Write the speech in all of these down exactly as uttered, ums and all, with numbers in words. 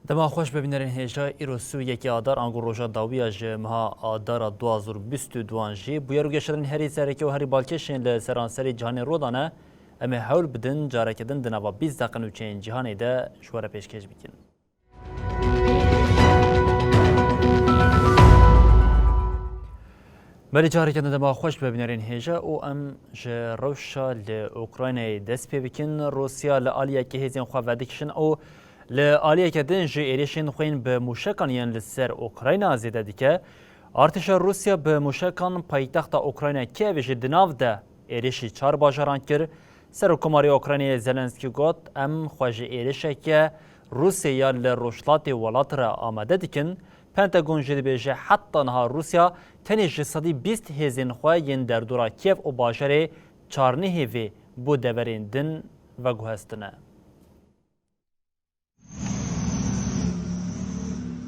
Dema xweş be bînerên hêja, îro sî û yekê Adar, ango roja dawiya ji meha Adara du hazar û bîst û duan jî bûyer û geşedanên herî sereke û herî balkêş ên li seranserê cîhanê rû dane. Em ê hewl bidin careke din di nava bîst deqe nûçeyên cîhanê de ji we re pêşkêş bikin. Belê careke din dema xweş be bînerên hêja û em ji rewşa li Ukraynayê dest pê bikin. Rûsya li aliyekê hêzên xwe vedikişin û li aliyeke din jî êrişên xwe yên bi mûşekan yên li ser Ukrayna zêde dike. Artêşa Rûsya bi mûşekan paytexta Ukrayna Kievê jî di nav de êrişî çar bajaran kir. Serokkomarê Ukraynayê Zelenskî got, em xwe ji êrişeke Rûsya ya li rojhilatê welat re amade dikin. Pentagon jî dibêje, heta niha Rûsya tenê ji sedî bîst hêzên xwe yên derdora Kiev û bajarê Çarnihêvê bo deverên din veguhestine.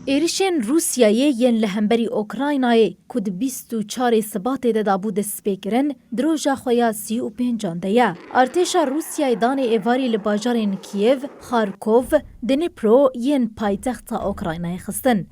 Êrişên Rûsyayê yên li hemberî Ukraynayê ku di bîst û çarê Sibatê de dabû destpêkirin, di roja xwe ya sî û pêncan de ye. Artêşa Rûsyayê danê êvarî li bajarên Kiev, Kharkov, Dnipro yên paytexta Ukraynayê xistin.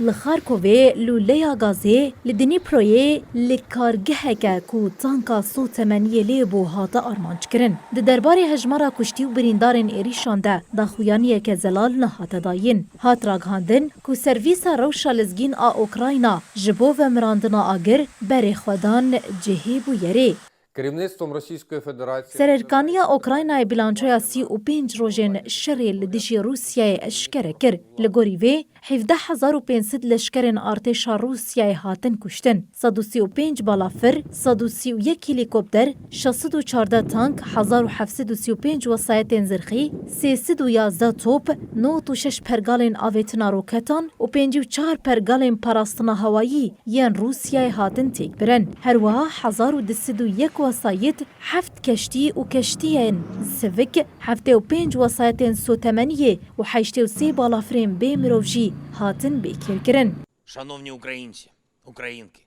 Li Xarkovê lûleya gazê li Dniproyê li kargeheke ku tanka sotemeniyê lê bû hate armanckirin. Di derbarê hejmara kuştî û birîndarên êrîşan de daxuyaniyeke zelal nehate dayîn. Hat ragihandin ku Servîsa Rewşa Lizgîn a Ukrayna ji bo vemirandina agir berê xwe dan cihê bûyerê. Керівництвом Російської Федерації Sererkaniya Ukraynayê bilançoya sî û pênc rojên şerê li dijî Rûsyayê eşkere kir. Li gorî vê, hevdeh hezar û pênc sed leşkerên artêşa Rûsyayê hatin kuştin. Sed û sî û pênc balafir, sed û sî û yek helîkopter, şeş sed û çardeh tank, hezar û heft sed û sî û pênc wesayetên zirxî, sê sed û yazdeh top, nod û şeş pergalên avêtina roketan û pêncî û çar pergalên parastina hewayî yên Rûsyayê hatin têkbirin. Her wiha hezar û du sed û yek wesayît, heft keştî û keştiyên sivik, heftê û pênc wesayetên sotemeniyê û heştê û sê balafirên bê mirov jî hatin bêkêrkirin. Шановні українці, українки,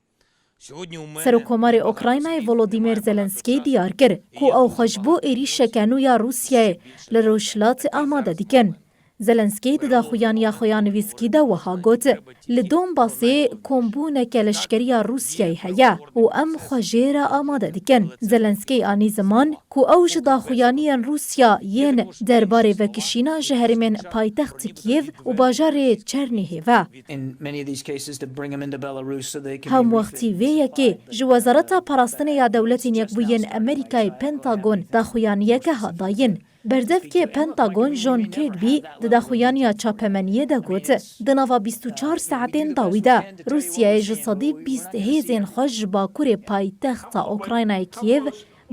сьогодні у мене Serokkomarê Ukraynayê Volodymyr Zelenskî diyar kir ku ew xwe ji bo êrîşeke nû ya Rûsyayê li Rojhilatê amade dikin. Zelenskî di daxuyaniya xwe ya nivîskî de wiha got, Li Donbasê kombûneke leşkerî ya Rûsyayê heye û em xwe jê re amade dikin. Zelenskî anî ziman ku ew ji daxuyaniyên Rûsya yên derbarê vekişîna ji herêmên paytextê Kiev û bajarê Çernihêv e. In many of these cases, to bring them into Belarus so they can be Hemwextî vê yekê ji Wezareta Parastinê ya Dewletên Yekbûyî yên Amerîkayê, Pentagon, daxuyaniyeke hat dayîn. Berdevkê Pentagon John Kirby di daxuyaniya çapemeniyê de got, di nava bîst û çar saetên dawî de Rûsyayê ji sedî bîst hêzên xwe ji bakurê paytexta Ukraynayê Kiev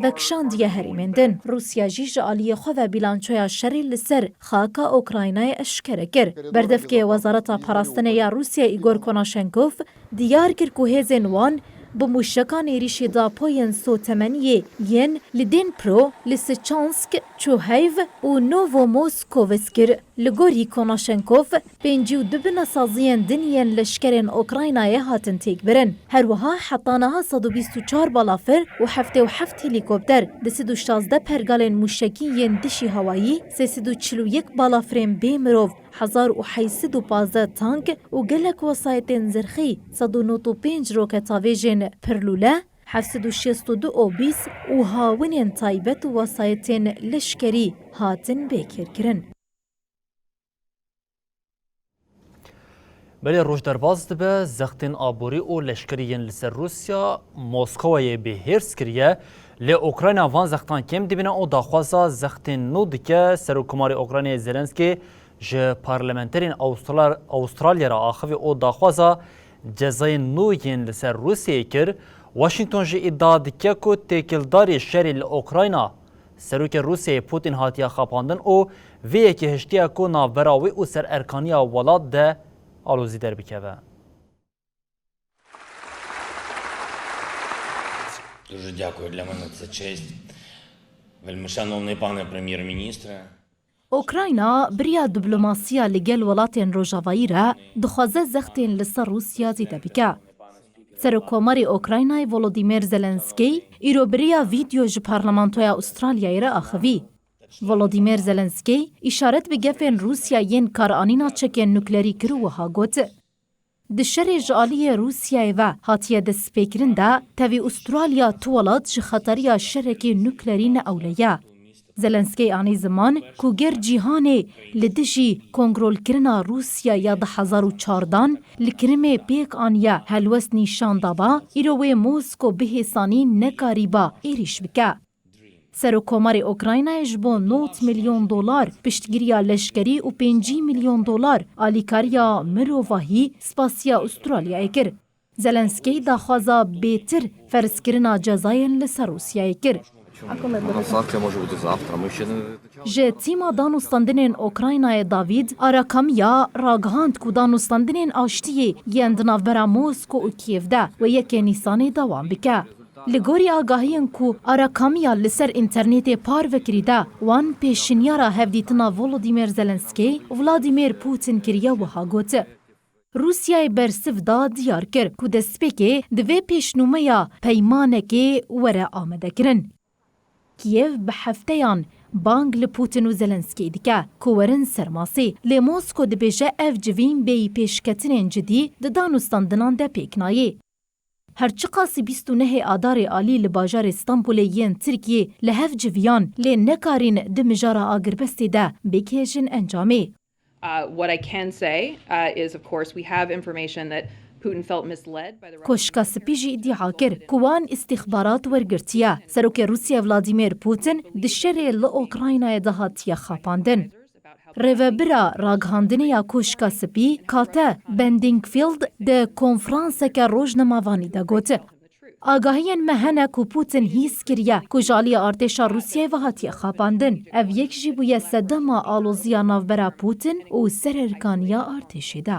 vekişandiye herêmên din. Rûsya jî ji aliyê xwe ve bîlançoya şerê li ser xaka Ukraynayê eşkere kir. Berdevkê Wezareta Parastinê ya Rûsyayê Igor Konashenkov diyar kir ku hêzên wan bi mûşekan êrîşî dapoyên sotemeniyê yên li Dnipro, Lysychansk, Çoheyv û Novomoskovis kir. Li gorî Konashenkov, pêncî û du binesaziyên din yên leşkerên Ukraynayê hatin têkbirin. Her wiha heta niha sed û bîst û çar balafir û heftê û heft helîkopter, du sed û şazdeh pergalên mûşekî yên dişî hewayî, sê sed û çil û yek balafirên bê mirov, hezar û heyt sed û pazdeh tank û gelek wesayetên zirxî, sed û nod û pênc roketavêjên pirlûle, heft sed û şêst û du obîs û hawinên taybet û wesayetên leşkerî hatin bêkêrkirin. Belê roj derbas dibe, zextên aborî û leşkerî yên li ser Rûsya Moskowayê bi hêrs kiriye. Lê Ukrayna van zextan kêm dibîne û daxwaza zextên nû dike. Serokkomarê Ukraynayê Zelenskî ji parlamenterên Awustral-, Awustralya re axivî û daxwaza cezayên nû yên li ser Rûsyayê kir. Washington jî îdia dike ku têkildarî şerê li Ukrayna Serokê Rûsyayê Putin hatiye xapandin û vê yekê hiştiye ku navbera wê û sererkaniya welat de alozî derbikeve. Дуже дякую, для мене це честь. Вельмишановний пане прем'єр-міністре. Ukrayna bi riya diplomasiya li gel welatên Rojavayî re dixwaze zextên li ser Rûsya zêde bike. Serokkomarê Ukraynayê Volodymyr Zelensky îro bi riya vîdeo ji Parlamentoya Ûstralyayê re axivî. Volodymyr Zelensky îşaret bi gefên Rûsya yên karanîna çekên nuklerî kir û wiha got, Di şerê ji aliyê Rûsyayê ve hatiye destpêkirin de, tevî Ûstralya tu welat ji xeteriya şerekê nuklerî ne ewle ye. Zelensky anî ziman ku ger cîhanê li dijî kontrolkirina Rûsya ya du hezar û çardan li Kirimê pêk aniye helwest nîşan daba, îro wê Mosko bi hêsanî nekarîba êrîş bike. Serokkomarê Ukraynayê ji bo nod milyon dolar piştgiriya leşkerî û pêncî milyon dolar alîkariya mirovahî spasiya Ûstralyayê kir. Zelensky daxwaza bêtir ferzkirina cezayên li ser Rûsyayê kir. Вона завтра може бути завтра. Ми ще не Ji tîma danûstandinên Ukraynayê David Arakamiya ragihand ku danûstandinên aştiyê yên di navbera Mosko û Kiev de wê yekê Nîsanê dewam bike. Li gorî agahiyên ku Arakamiya li ser înternetê parve kirî de, wan pêşinyara hevdîtina Volodymyr Zelensky û Vladimir Putin kiriye wiha got, Rûsyayê bersiv da diyar kir ku destpêkê divê pêşnûmeya peymanekê were amadekirin. Kiev bi hefteyan bang li Putin û Zelensky dike ku werin ser masê, lê Mosko dibêje ev civîn bêyî pêşketinên cidî di danûstandinan de pêk nayê. Her çiqasî bîst û nehê Adarê alî li bajarê Stenbolê yên Tirkiyê li hev civiyan, lê nekarîn di mijara agirbestê de bigihêjin encamê. Uh, what I can say, uh, is, of course, we have information that Putin felt misled by the Russian Koşka Spî jî îdia kir ku wan îstîxbarat wergirtiye. Serokê Rûsya Vladimir Putin di şerê li Ukraynayê de hatiye xapandin. Rêvebira ragihandinê ya Koşka Spî, Kate Bedingfield, di konferanseke rojnamevanî de got, Agahiyên me hene ku Putin hîs kiriye ku ji aliyê artêşa Rûsyayê ve hatiye xapandin. Ev yek jî bûye sedema aloziya navbera Putin û sererkaniya artêşê de.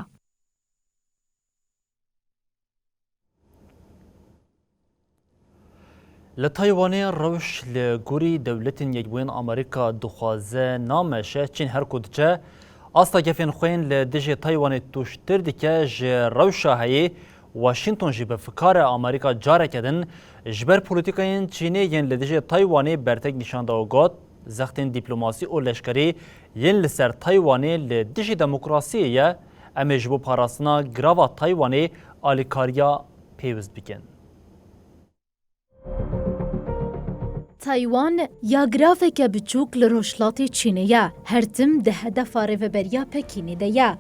Li Taywanê rewş li gorî Dewletên Yekbûyên Amerîka dixwaze nameşe. Çîn her ku diçe, asta gefên xwe yên li dijî Taywanê tûjtir dike. Ji rewşa heyî, Washington jî bi fikar e Amerîka careke din ji ber polîtîkayên Çînê yên li dijî Taywanê bertek nîşan da û got, Zextên dîplomasî û leşkerî yên li ser Taywanê li dijî demokrasiyê ye. Em ê ji bo parastina girava Taywanê alîkariya pêwist bikin. Taywan ya giraveke biçûk li rojhilatê Çînê ye, her tim di hedefa rêveberiya Pekînê de ye.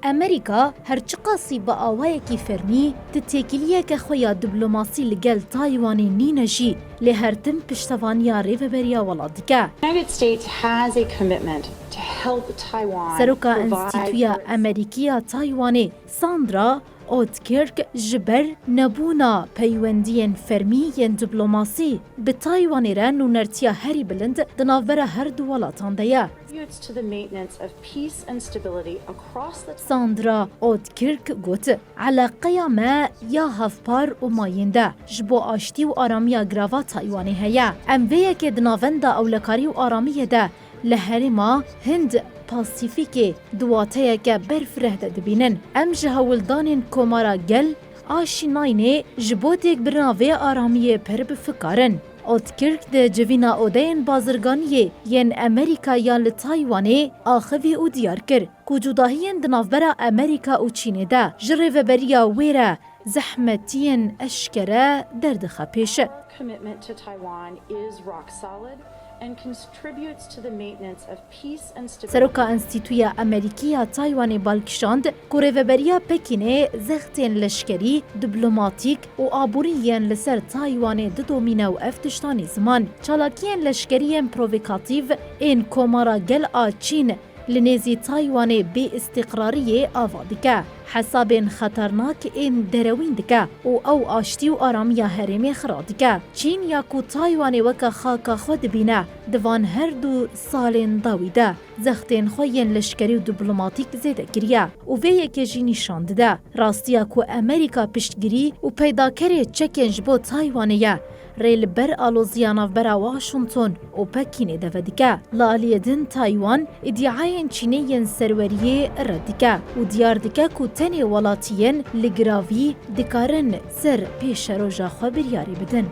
Amerîka her çiqasî bi awayekî fermî di têkiliyeke xwe ya diplomasî li gel Taywanê nîne jî, lê her tim piştevaniya rêveberiya welat dike. The United States has a commitment to help Taiwan Seroka provide Enstîtuya Amerîkî ya Taywanê, Sandra Otkirk, ji ber nebûna peywendiyên fermî yên diplomasî bi Taywanê re nûnertiya herî bilind di navbera her du welatan de ye. Contributes to the maintenance of peace and stability across the Sandra Otkirk got, Eleqeya me ya hevpar û mayînde ji bo aştî û aramiya girava Taywanê heye. Em vê yekê di navenda ewlekarî û aramiyê de li herêma Hind Pasîfîkê di wateyeke berfireh de dibînin. Em ji hewldanên Komara Gel a Şînaynê ji bo têkbirina vê aramiyê pir bi fikar in. Otkirk di civîna odeyên bazirganiyê yên Amerîka ya li Taywanê axivî û diyar kir ku cudahiyên di navbera Amerîka û Çînê de ji rêveberiya wê re zehmetiyên eşkere derdixe pêş. Our commitment to Taiwan is rock solid and contributes to the maintenance of peace and stability. Seroka Enstîtuya Amerîkî ya Taywanê balkişand ku rêveberiya Pekînê zextên leşkerî, diplomatîk û aborî yên li ser Taywanê didomîne û ev tişt anî ziman. Çalakiyên leşkerî yên provokatîf ên Komara Gel a Çîn Li nêzî Taywanê bêîstiqrariyê ava dike, hesabên xeternak ên derewîn dike û ew aştî û aramiya herêmê xira dike. Çîn ya ku Taywanê weke xaka xwe dibîne, di van her du salên dawî de zextên xwe yên leşkerî û diplomatîk zêde kiriye û vê yekê jî nîşan dide rastiya ku Amerîka piştgirî û peydakerê çekên ji bo Taywanê ye, rê li ber aloziya navbera Washington û Pekînê de vedike. Li aliyê din Taywan îdiayên Çînê yên serweriyê red dike û diyar dike ku tenê welatiyên li giravî dikarin ser pêşeroja xwe biryarî bidin.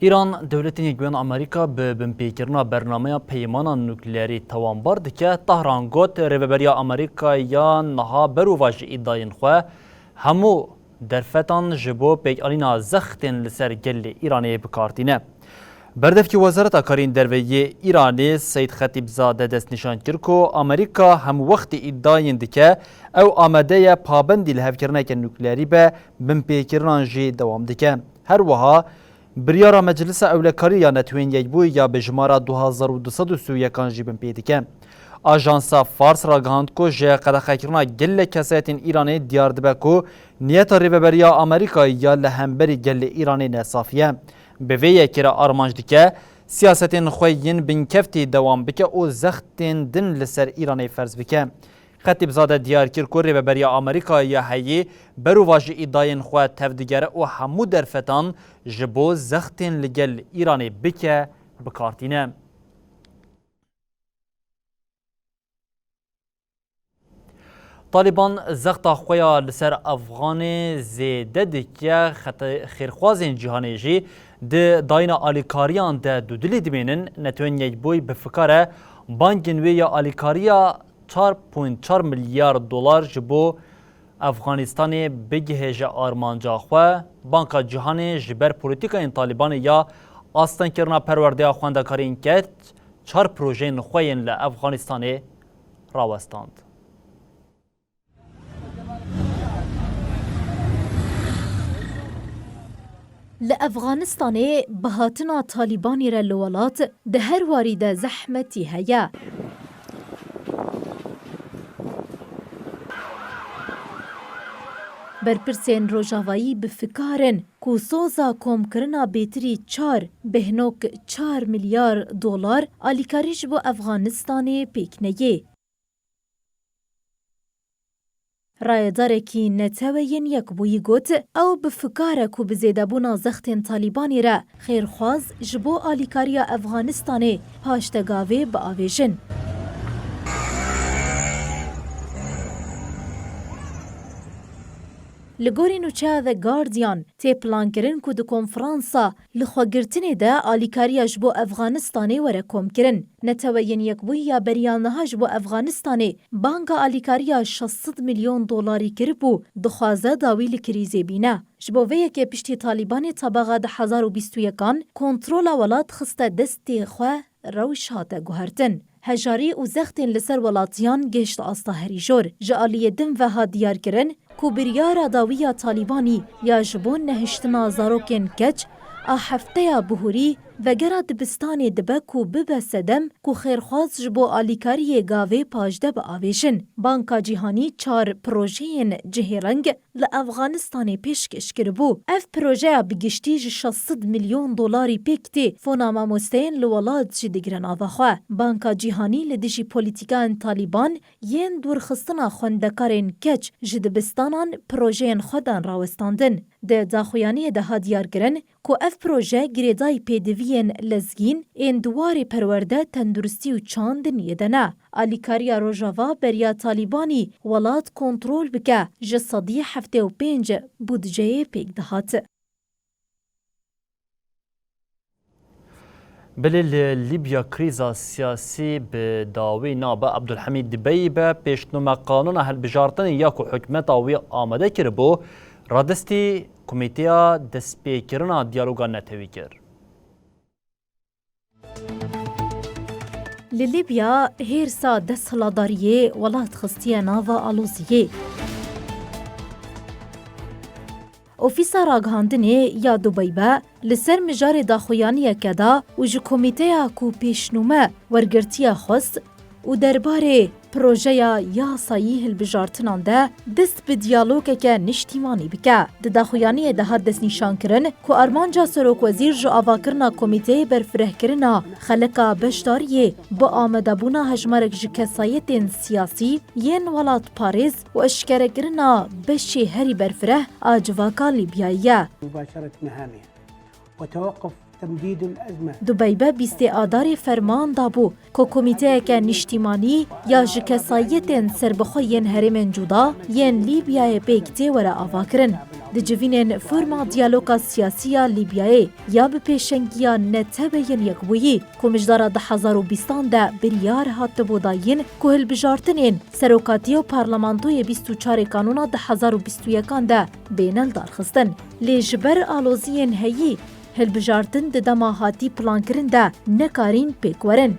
Îran, Dewletên Yekbûyên Amerîka bi binpêkirina bernameya peymana nukleerî tawanbar dike. Tahran got, rêveberiya Amerîka ya niha berovajî îdayên xwe hemû derfetan ji bo pêkanîna zextên li ser gelê Îranê bi kar tîne. Berdevkî Wezareta Karên Derve yê Îranê Seyîd Xetîbzade destnîşan kir ku Amerîka hemwextî îdayên dike, ew amade ye pabendî lihevkirineke nukleerî be, binpêkirinan jî dewam dike. Her wiha biryara Meclisa Ewlekarî ya Netewên Yekbûyî ya bi jimara du hezar û du sed û sî û yekan jî binpê dike. Ajansa Fars ragihand ku ji qedexekirina gelek kesayetên Îranê diyar dibe ku niyeta Rêveberiya Amerîkayê ya li hemberî gelê Îranê ne safî ye. Bi vê yekê re armanc dike siyasetên xwe yên binkeftî dewam bike û zextên din li ser Îranê ferz bike. Xetîbzade diyar kir ku Rêveberiya Amerîkayê ya heyî berovajî îdayên xwe tevdigere û hemû derfetan ji bo zextên li gel Îranê bike bi kar tîne. Talîban zexta xwe ya li ser Efxanê zêde dike, xete-, xêrxwazên cîhanê jî di dayîna alîkariyan de dudilî dimênin. Netewên Yekbûyî bi fikar e bangên wê ya alîkariya çar point çar milyar dolar ji bo Efxanistanê bigihêje armanca xwe. Banka Cîhanê ji ber polîtîkayên Talîbanê ya astengkirina perwerdeya xwendekarên keç çar projeyên xwe yên li Efxanistanê rawestand. Li Efxanistanê bihatina Talîbanê re li welat di her warî de zehmetî heye. Berpirsên Rojavayî bi fikar in ku soza komkirina bêtirî çar bêhnok çar milyar dolar alîkarî ji bo Efxanistanê pêk neyê. Rayedarekî Neteweyên Yekbûyî got, ew bi fikar e ku bi zêdebûna zextên Talîbanê re xêrxwaz ji bo alîkariya Efxanistanê paşde gavê biavêjin. Li gorî nûçeya The Guardian, tê plankirin ku di konferansa lixwegirtinê de alîkariya ji bo Efxanistanê were komkirin. Neteweyên Yekbûyî ya beriya niha ji bo Efxanistanê banga alîkariya şeş sed milyon dolarî kiribû, dixwaze dawî li krîzê bîne. Ji bo vê yekê piştî Talîbanê tebaxa du hezar û bîst û yekan kontrola welat xiste destê xwe, rewş hate guhertin. Hejarî û zextên li ser welatiyan gihişt asta herî jor. Ji aliyê din ve hat diyarkirin ku biryara dawî ya Talîbanî ya ji bo nehiştina zarokên keç a hefteya bihurî vegera dibistanê dibe ku bibe sedem ku xêrxwaz ji bo alîkariyê gavê paşde biavêjin. Banka Cîhanî çar projeyên cihêreng li Efxanistanê pêşkêş kiribû. Ev projeya bi giştî ji şeş sed milyon dolarî pêk tê. Fona mamosteyên li welat jî digire nava xwe. Banka Cîhanî li dijî polîtîkayên Talîban yên dûrxistina xwendekarên keç ji dibistanan projeyên xwe dan rawestandin. Di daxuyaniyê de hat diyarkirin ku ev proje girêdayî pêdiviyên lezgîn ên di warê perwerde, tenduristî û çandiniyê de ne. Alîkariya Rojava beriya Talîbanî welat kontrol bike, ji sedî heftê û pênc budceyê pêk dihat. Belê li Lîbya krîza siyasî bi dawî nabe. Abdulhamîd Dibeyî be pêşnûme qanûna hilbijartinê ya ku hikûmeta wî amade kiribû, radestî Komîteya Destpêkirina Diyaloga Netewî kir. Li Libya hêrsa desthilatdariyê welat xistiye nava aloziyê. Ofîsa Ragihandinê ya Dubeybe li ser mijarê daxuyaniyeke da û ji komîteya ku pêşnûme wergirtiye xwest û derbarê projeya yasayî hilbijartinan de dest bi diyalogeke niştîmanî bike. Di daxuyaniyê de hat destnîşankirin ku armanca serokwezîr ji avakirina komîteyê berfirehkirina xeleka beşdariyê bi amadebûna hejmarek ji kesayetên siyasî yên welatparêz û eşkerekirina beşê herî berfireh a civaka Lîbyayê ye. مباشرة مهامها وتوقف تمديد الأزمة. Dubeybe bîstê Adarê ferman dabû ku komîteyeke niştîmanî ya ji kesayetên serbixwe yên herêmên cuda yên Lîbyayê pêk tê were avakirin. Di civînên forma diyaloga siyasî ya Lîbyayê ya bi pêşengiya Neteweyên Yekbûyî ku mijdara du hezar û bîstan de biryar hatibû dayîn ku hilbijartinên serokatiyê û parlamentoyê bîst û çarê kanûna du hezar û bîst û yekan de bêne lidarxistin. Lê ji ber aloziyên heyî, hilbijartin di dema hatî plankirin de nekarîn pêk werin.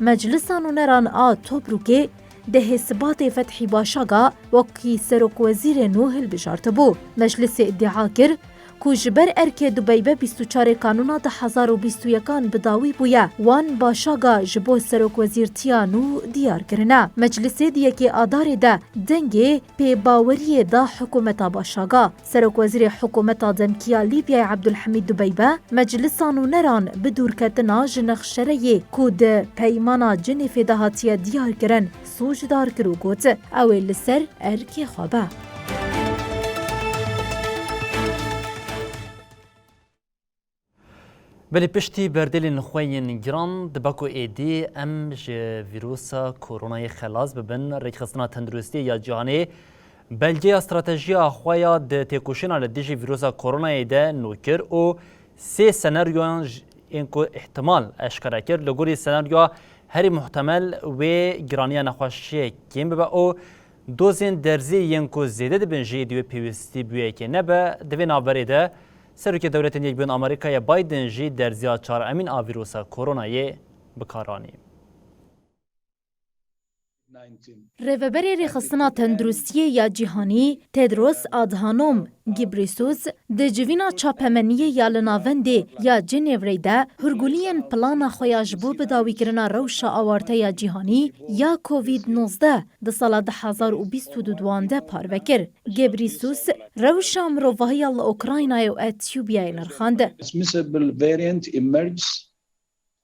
Meclisa Nûneran a Tobrûkê dehê Sibatê Fethî Başaga wekî serokwezîrê nû hilbijartibû. Meclisê îdia kir ku ji ber erkê Dubeybe bîst û çarê Kanûna du hezar û bîst û yekan bi dawî bûye, wan Başaga ji bo serokwezîrtiya nû diyar kirine. Meclisê di yekê Adarê de dengê pêbaweriyê da hikûmeta Başaga. Serokwezîrê hikûmeta demkî ya Lîbyayê Ebdulhemîd Dubeybe, Meclisa Nûneran bi dûrketina ji nexşereyê ku di Peymana Cenêfê de hatiye diyar kirin, sûcdar kir û got, ew ê li ser erkê xwe be. Belê piştî berdêlên xwe yên giran dibe ku êdî em ji vîrusa koronayê xelas bibin. Rêkxistina Tenduristiyê ya Cîhanê belgeya stratejiya xwe ya di têkoşîna li dijî vîrusa koronayê de nû kir û sê senaryoyan j-, ên ku îhtimal eşkere kir. Li gorî senaryoya herî muhtemel wê giraniya nexweşiyê kêm bibe û dozên derzî yên ku zêde dibin jî êdî wê pêwîstî bi wê yekê nebe. Di vê navberê de Serokê Dewletên Yekbûyî Amerîkayê Biden jî derziya çar emîn a vîrusa koronayê bi kar anî. Rêveberê Rêxistina Tenduristiyê ya Cîhanî, Tedros Adhanom Ghebreyesus, di civîna çapemeniyê ya li navendê ya Cenêvreyê de hurguliyên plana xwe ya ji bo bidawîkirina rewşa awarte ya cîhanî ya Covid nozdeh di sala du hezar û bîst û duan de parve kir. Ghebreyesus rewşa mirovahiya li Ukraynayê û Etiyopyayê nirxand. Transmissible variant emerges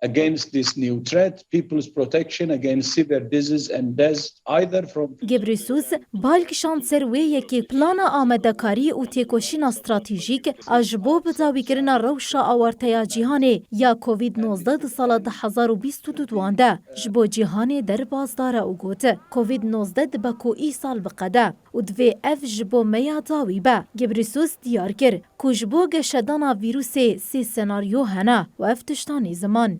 against this new threat, people's protection against severe disease and death, either from Ghebreyesus bal kişand ser wê yekê plana amadekarî û têkoşîna stratejîk a ji bo bidawîkirina rewşa awarte ya cîhanê ya Covid nozdeh di sala du hezar û bîst û duan de ji bo cîhanê derbasdar e û got, Covid nozdeh dibe ku îsal biqede û divê ev ji bo me ya dawî be. Ghebreyesus diyar kir ku ji bo geşedana vîrusê sê senaryo hene û ev tişt anî ziman.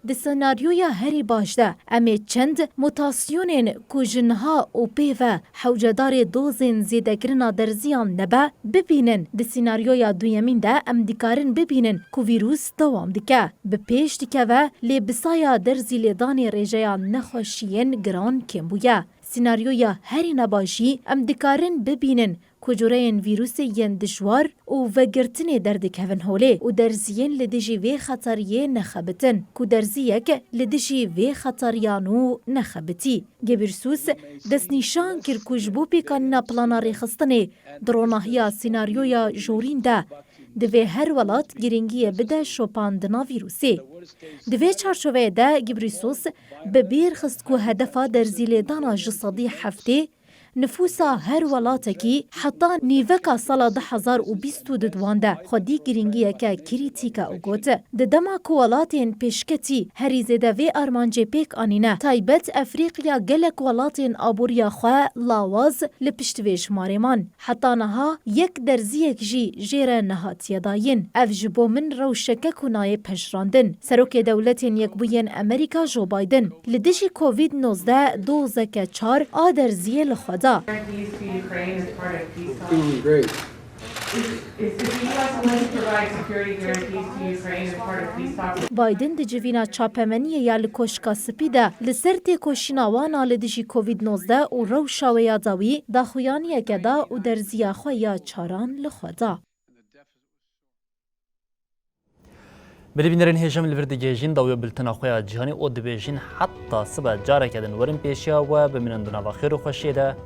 Di senaryoya herî baş de em ê çend mutasyonên ku ji niha û pê ve hewcedarê dozên zêdekirina derziyan nebe, bibînin. Di senaryoya duyemîn de em dikarin bibînin ku vîrus dewam dike, bi pêş dikeve, lê bi saya derzî lêdanê rêjeya nexweşiyên giran kêm bûye. Senaryoya herî nebaş jî em dikarin bibînin ku cureyên vîrusê yên dijwar û vegirtinê derdikevin holê û derziyên li dijî vê xeteriyê nexebitin, ku derziyek li dijî vê xeteriya nû nexebitî. Ghebreyesus destnîşan kir ku ji bo pêkanîna plana rêxistinê di ronahiya senaryoya jorîn de divê her welat girîngiyê bide şopandina vîrusê. Di vê çarçoveyê de Ghebreyesus bi bîr xist ku hedefa derzîlêdana ji sedî heftê Nifûsa her welatekî heta nîveka sala du hezar û bîst û du di wan de xwedî girîngiyeke krîtîk e û got, di dema ku welatên pêşketî herî zêde vê armancê pêk anîne, taybet Efrîqya gelek welatên aboriya xwe lawaz li pişt vê jimarê man. Heta niha yek derziyek jî jê re nehatiye dayîn. Ev ji bo min rewşeke ku nayê pejirandin. Serokê Dewletên Yekbûyên Amerîka Joe Biden li dijî Covid nozdeh dozeke çar a derziyê li xwe da. Guarantees to Ukraine as part of peace talks? Doing great. Is, is the U S willing to provide security guarantees to Ukraine as part of peace talks? Biden di civîna çapemeniyê ya li Koşka Spî de li ser têkoşîna wana li dijî Covid nozdeh û rewşa wê ya dawî daxuyaniyeke da û derziya xwe ya çaran li xwe da. Belê bînerên hêja, em li vir digihêjin dawiya bultena xwe ya cîhanê û dibêjin heta sibe careke din werin pêşiya we, bimînin di nava xêr û xweşiyê de,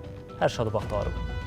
her şad û bextewar bin.